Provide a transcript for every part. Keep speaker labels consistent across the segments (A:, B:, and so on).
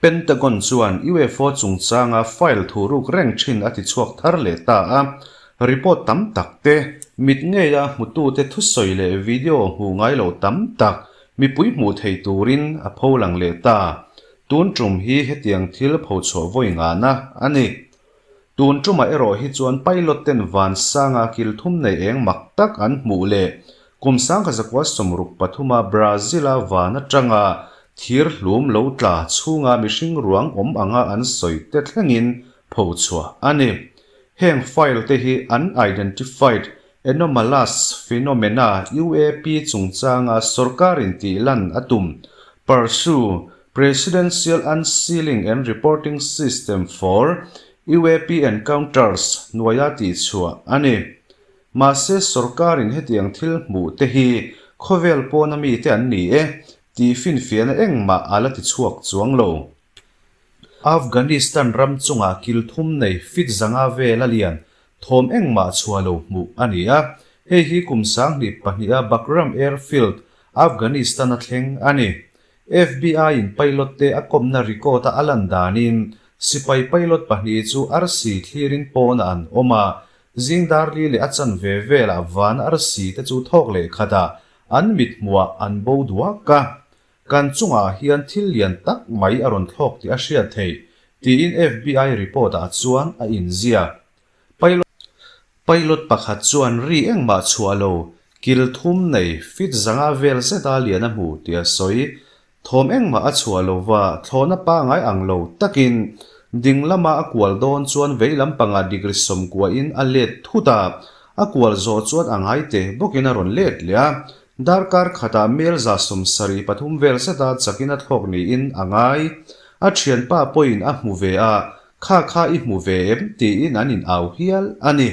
A: Pentagon chuan UFO chungchanga file thuruk reng thin a tichhuak thar leh ta a, report tam tak te, mit ngeia hmutute thusawi leh video hmuh ngai lo tam tak mipui hmuh thei turin a pholang leh ta. Tun tum hi hetiang thil phochhuah vawi ngahna a ni. Tun tumah erawh hi chuan pilot ten vansanga kil thum nei eng mak tak an hmuh leh kum 1963 a Brazil a van atanga thir hlum lo tla chhunga mihring ruang awm anga an sawi te thlengin phochhuah a ni. Heng file te hi Unidentified Anomalous Phenomena, UAP, chungchanga sorkarin tih lan a tum, Pursue, Presidential Unsealing and Reporting System for UAP Encounters hnuaia tihchhuah a ni. Mahse sorkarin hetiang thil hmuh te hi khawvel pawna mite an ni e tih finfiahna engmah a la tichhuak chuang lo. Afghanistan ram chungah kil thum nei fit zanga vel a lian thawm engmah chhuah lo hmuh a ni a, hei hi kum 2002 a Bagram Airfield, Afghanistan a thleng a ni. FBI-in pilot-te a kawmna record-a a lan danin, sipai pilot pahnih chu arsi thlirin pawnah an awm a, zing darli leh a chanve velah van arsi te chu thawk leh khatah an mithmuhah an bo duak a. Kan chungah hian thil lian tak mai a rawn thlawk tih a hriat theih, tiin FBI report-ah chuan a inziak. Pilot pakhat chuan ri engmah chhuah lo, kil thum nei, fit zanga vel zeta lian a hmu tih a sawi. Thawm engmah a chhuah lo va, thlawhna pangai ang lo takin ding lama a kual dawn chuan vei lampangah degree sawmkuahin a let thut a, a kual zawh chuan a ngai teh bawkin a rawn let leh a. Darkar khatah mel 73 vel zeta chakin a thlawk niin a ngai. A thianpa pawhin a hmu ve a, Kha kha i hmu ve em? tiin an in au hial a ni.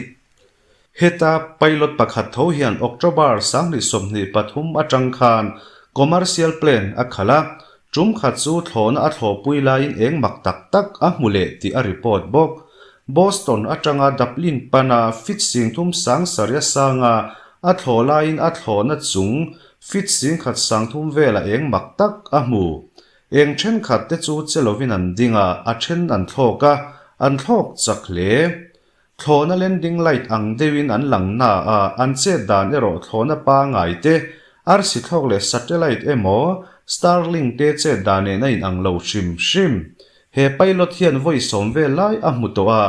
A: Heta pilot pakhat tho hian October 2023 atang khan commercial plane a khalh a, tum khat chu thlawhna a thlawhpui laiin eng mak tak tak a hmu leh tih a report bawk. Boston atanga Dublin pana fit singthum sang sarih a sanga a thlawh laiin a thlawhna chung fit singkhat sangthum vela eng mak tak a hmu. Eng thenkhat te chu che lovin an ding a, a then an thlawk a, an thlawk chak hle. Thlawhna landing light ang deuhin an lang na a, an chet dan erawh thlawhna pangai te, arsi thlawk leh satellite emaw, Starlink te chet dan nen a inang lo hrim hrim. He pilot hian vawi sawm vel lai a hmu tawh a,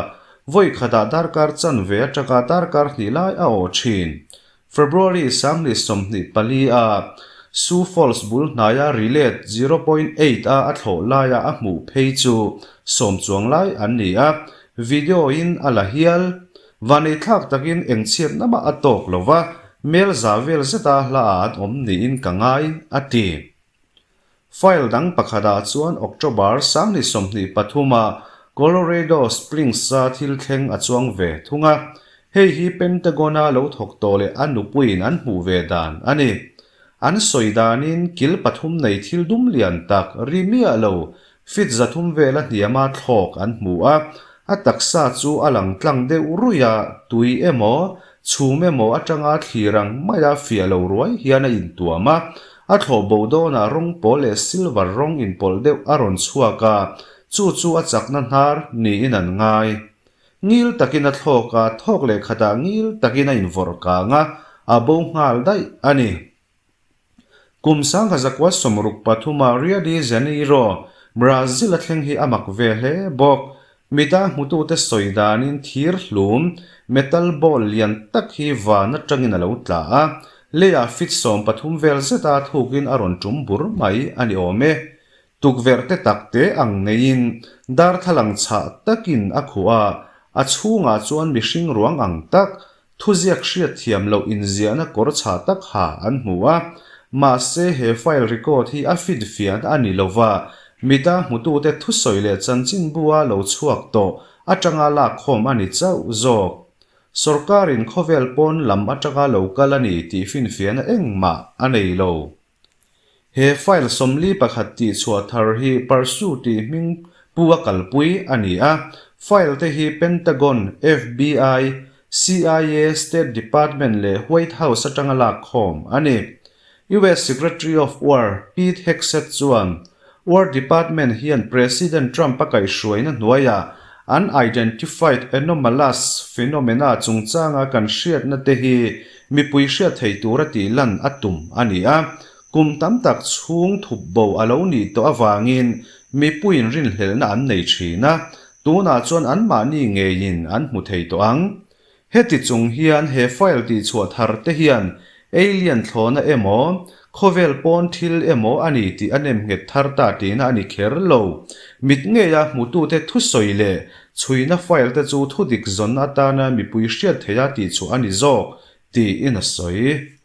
A: vawi khatah darkar chanve atanga darkar hnih lai a awh thin. February 2024 a Sioux Falls bul hnaia rilet 0.8 a a thlawh laia a hmuh phei chu sawm chuang lai an ni a, video in a la hial. Vaneithlak takin engchhiatna mah a tawk lo va, mel za vel zeta hla ah an awm niin ka ngai, a ti. File dang pakhatah chuan October 2023 a Colorado Springs-a thil thleng a chuang ve thung a, hei hi Pentagon-a lo thawk tawh leh a nupuiin an hmuh ve dan a ni. An sawi danin kil pathum nei thil dum lian tak ri miah lo fit 300 vela hniama thlawk an hmu a, a taksa chu a lang tlang deuh ruih a, tui emaw, chhum emaw atanga thlir ang maia fiah lo ruai hian a intuam a, a thlawh bo dawnah rawng pawl leh silver rawng inpawlh deuh a rawn chhuak a, chu chu a chakna hnar niin an ngai. Ngil takin a thlawk a, thawk leh khatah ngil takin a invawrh kang a, a bo nghal daih a ni. Kum 1963 a Rio de Janeiro, Brazil a thleng hi a mak ve hle bawk. Mita hmutute sawi danin thir hlum, metal ball, lian tak hi van atangin a lo tla a, leiah fit 13 vel zeta thukin a rawn tum bur mai a ni awm e. Tukverh te tak te ang neiin darthlalang chhah takin a khuh a, a chhungah chuan mihring ruang ang tak, Thuziak hriat thiam loh inziahna kawr chhah tak ha an hmu a, mahse he file record hi a fit fiahna a ni lova, mita hmutute thusawi leh chanchinbua lo chhuak tawh atanga lakkhawm a ni chauh zawk. Sorkarin khawvel pawn lam atanga lo kal a ni tih finfiahna engmah a nei lo. He file 41 tih chhuah thar hi Pursue tih hming pu a kalpui a ni a, file te hi Pentagon, FBI, CIA, State Department leh White House atanga lak khawm a ni. US Secretary of War Pete Hegseth chuan War Department hian President Trump-a kaihhruaina hnuaiah Unidentified Anomalous Phenomena chungchanga kan hriatna te hi mipui hriat thei tura tih lan a tum a ni a. Kum tam tak chhung thup bo a lo nih tawh avangin mipuiin rinhlelhna an nei thin a, tunah chuan anmahni ngeiin an hmu thei tawh ang. Heti chung hian he file tihchhuah thar te hian alien thlawhna emaw, khawvel pawn thil emaw a ni tih a nem nghet thar ta tihna a ni kher lo. Mit ngeia hmutute thusawi leh chhuina file te chu thudik zawn atana mipui hriat theia tihchhuah a ni zawk, tiin a sawi.